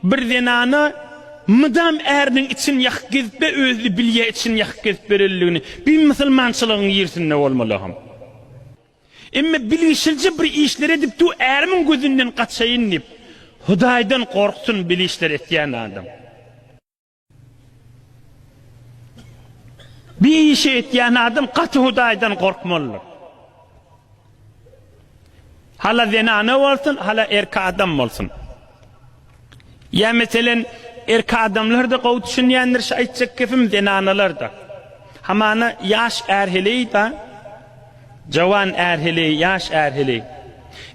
Bir zenana mydam äriniň içini ýakyp gezip be özüni bilýä içini ýakyp gezip berenligini bi musulmançylygyň ýersinde bolmalaham. Emme bilgişilje bir işler edip du ärimiň gözünden gaçaýyn diýip Hudaýdan gorksun bil işler etýän adam. Bir işi etýän adam gaty Hudaýdan gorkmalydyr. Hala zenana bolsun, hala erki adam bolsun. Ýa meselen, erki adamlar-da gowy düşünýändir şu aýtjak gepim, zenanalar-da. Hamana ýaş är-heleý-da, Jawan är heleý, ýaş är heleý.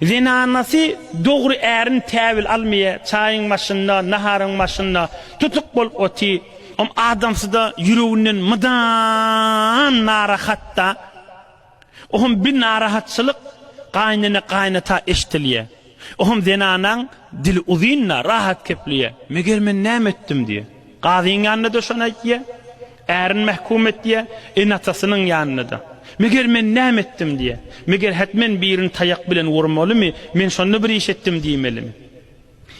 Zenanasy dogry ärini täwil almaýa, çaýyň başynda, naharyň başynda tutuk bolup oty, om adamsyda ýüreginden mydam narahatda. Ohm bi narahatçylyk gaýynene gaýynata eşdilýä. Ohm zenanaň dili uzynda, rahat kepleýä. Meger men näme etdim diýä. Gazyň ýanynda-da şony aýtýa. Ärini mähkum etýä, ene-atasynyň ýanynda-da. Meger men näme etdim diýä. Meger hetmen birini taýak bilen urmalymy, men şonda bir iş etdim diýmelimi?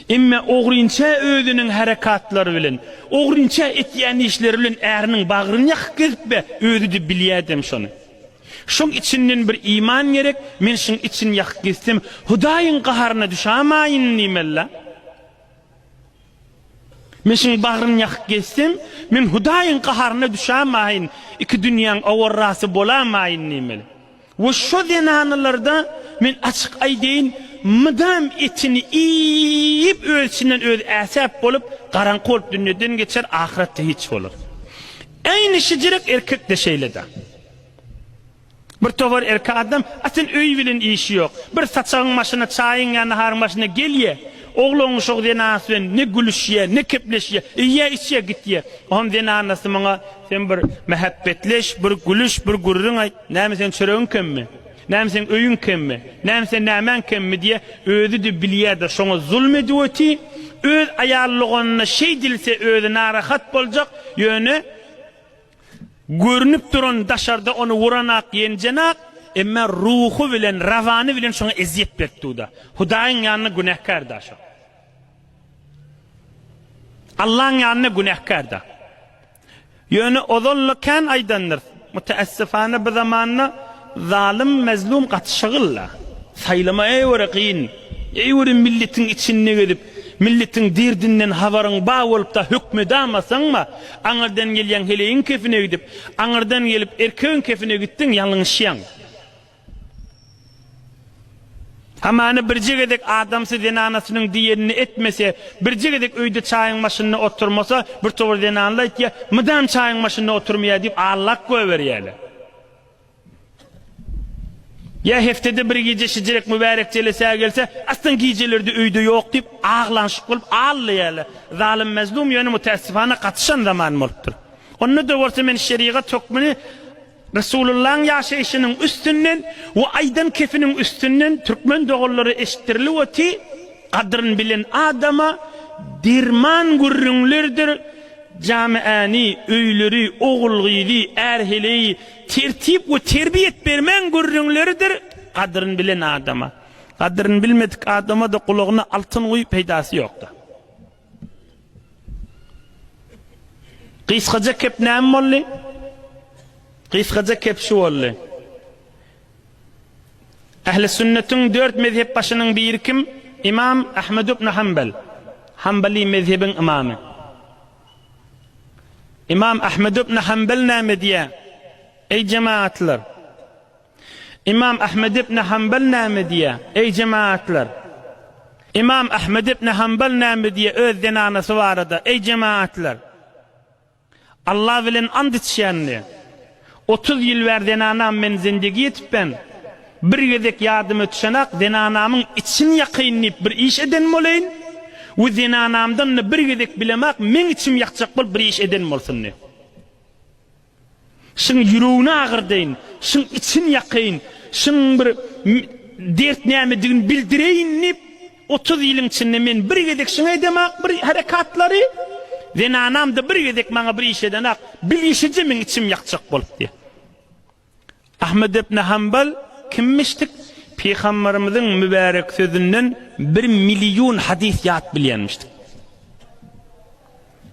Emme ogrynça özüniň herekatlary bilen, ogrynça etýän işleri bilen äriniň bagryny ýakyp gezip-be, özi-de bilýädem şony. Şoň içinden bir iman gerek, men şuň içini ýakyp gezsem, Hudaýyň gaharyna düşamaýyn diýmeli-la. Men şuň bagryny ýakyp gezsem, men Hudaýyň gaharyna düşämaýyn, iki dünýäň owarrasy bolamaýyn diýmeli. We şo zenanalarda men açyk aýdaýyn, mydam etini iýip öz içinden özi äsäp bolup, garaňky bolup dünýeden geçer, ahyretde hiç bolar. Äýni şijirek erkek-de şeýle-de. Bir towar erkek adam asyl öý bilen işi ýok. Bir saçagyň başyna çaýyň ýa naharyň başyna gelýä. Oglan uşak zenanasy bilen ne gülüşýä, ne kepleşýä. Iýýä içýä gitýä. Oňam zenanasy muňa sen bir mähepbetleş, bir gülüş, bir gürrüň aýt. Näme seň çöregiň kemmi? Näme seň öýüň kemmi? Näme seň nämäň kemmi diýýä. Özi-de bilýä-de şoňa zulum edip oty. Öz aýal doganyna şeýdilse özi narahat boljak. Ýöne Görnüp duran daşarda ony wuranak, ýenjenak, emma ruhy bilen, rawany bilen şoňa ezýet berip dur-da. Hudaýyň ýanynda günäkär-dä şo. Allaň ýanynda günäkär-dä. Ýöne ozal-da kän aýdandyrys, müteessifane bu zamanda zalym, mezlum gatyşygyl-da. Saýlama eýwere kyn. Eýwere milletiň içinde gezip, milletiň derdinden habaryň bar bolup-da hökmedamasaň-ma, aňyrdan gelýäň heleýiň kefine gidip, aňyrdan gelip erkegiň kefine gitdiň, ýalňyşýaň. Hamana birje gezek adamsy zenanasynyň diýenini etmese, birje gezek öýde çaýyň başynda oturmasa, bir towar zenanlar aýtýar, mydam çaýyň başynda oturmaýar diýip allak goýberýärler. Ýa heftede bir gije şijirek mübärek jelesä gelse, aslan gijelerde öýde ýok diýip, aglanyşyk bolup allaýarlar. Zalym mezlum ýöne mütäessifana gatyşan zaman bolupdyr. Onda-da bolsa men şerigat hökmüni Resulullahyň ýaşaýşynyň üstünden we aýdan kefiniň üstünden türkmen doganlara eşitdirilip oty, gadryn bilen adama derman gürrüňlerdir, jamiäni, öýleri, ogul-gyzy, är-heleýi tertip we terbiýet bermäň gürrüňleridir, gadryn bilen adama. Gadryn bilmedik adama-da gulagyna altyn guý, peýdasy ýokdur. Gysgaja kep näme boldy? Gysgaja kep şu boldy. Ähli sünnetiň dört mezhep başynyň biri kim? Imam Ahmed ibn Hanbel. Hanbali mezhebiň imamy. Imam Ahmed ibn Hanbel näme diýýär? Eý jemaatlar! Imam Ahmed ibn Hanbel näme diýýär? Eý jemaatlar! Imam Ahmed ibn Hanbel näme diýýär öz zenanasy barada? Eý jemaatlar! Allah bilen ant içýän diýýär. 30 ýyl bäri zenanam men zindegi etipben. Bir gezek ýadyma düşenak zenanamyň içini ýakaýyn diýip bir iş eden bolaýyn we zenanamdan-da bir gezek bilemak meň içimi ýakjak bolup bir iş eden bolsun diýýär. Şyň ýüregini agyrdaýyn, şyň içini ýakaýyn, şyň bir dert nämedigini bildireýin diýip, 30 ýylyň içinde men bir gezek şyňa edemak bir herekatlary, zenanam-da bir gezek maňa bir iş edenak, bilişije meň içim ýakjak bolup diýýär. Ahmet ibn Hanbal kimmişdik? Pygamberimiziň mübärek sözünden bir million hadys ýat bilýänmişdik.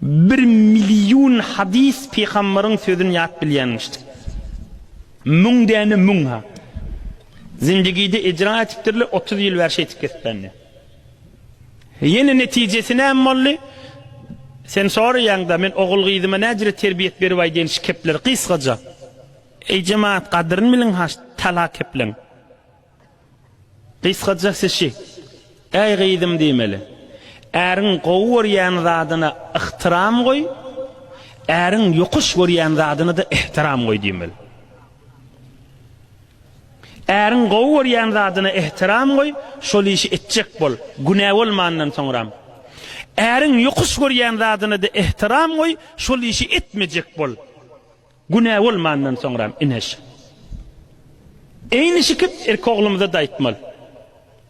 Bir million hadys pygambaryň sözüni ýat bilýänmişdi. Müň däne müň ha. Zindigide icra etipdirler, 30 ýyl bäri şeýtip geziplerdi. Ýene netijesi näme boldy? Sen soraýaňda men ogul gyzyma näjire terbiýet berip aýdýan şu kepleri gysgaja. Eý jemaat gadyryn biliň haş tala kepleň. Gysgajasy şi. Äý gyzym diýmeli. Äriň gowy görýän zadyna yhtyram goý, äriň ýokuş görýän zadyna-da ehtiram goý diýmeli. Äriň gowy görýän zadyna ehtiram goý, şol işi etjek bol, günä bolmandan soňram. Äriň ýokuş görýän zadyna-da ehtiram goý, şol işi etmejek bol. Günä bolmandan soňram ine şu. Eýni şikip erk oglumyza-da aýtmaly.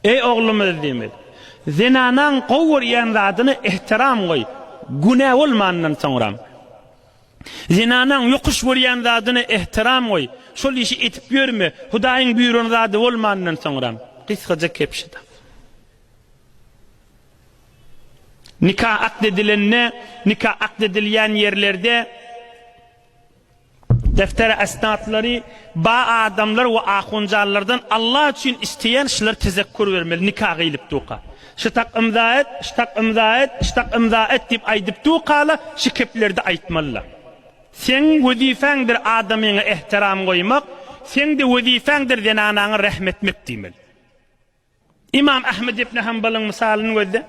Eý oglumyz diýmeli. Zenanaň gowy görýän zadyna ehtiram goý, günä bolmandan soňram. Zenanaň ýokuş görýän zadyna ehtiram goý, şol işi edip ýörme, Hudaýyň buýran zady bolmandan soňram. Gysgaja kepşi-de. Nika akt edilende, nika akt edilýän ýerlerde defter esnatlary ba adamlar we ahunjanlardan Allah üçin isleýän şular tezekkur bermeli nika gyýlyp duka. Şu tak ymza et, şu tak ymza et, şu tak ymza et diýip aýdyp dukala şu keplerde aýtmalylar. Seň wezifäňdir adamyňa ehtiram goýmak, seň-de wezifäňdir zenanaňa rehm etmek diýmeli. Ymam Ahmed ibn Hanbalyň mysalyny gözle.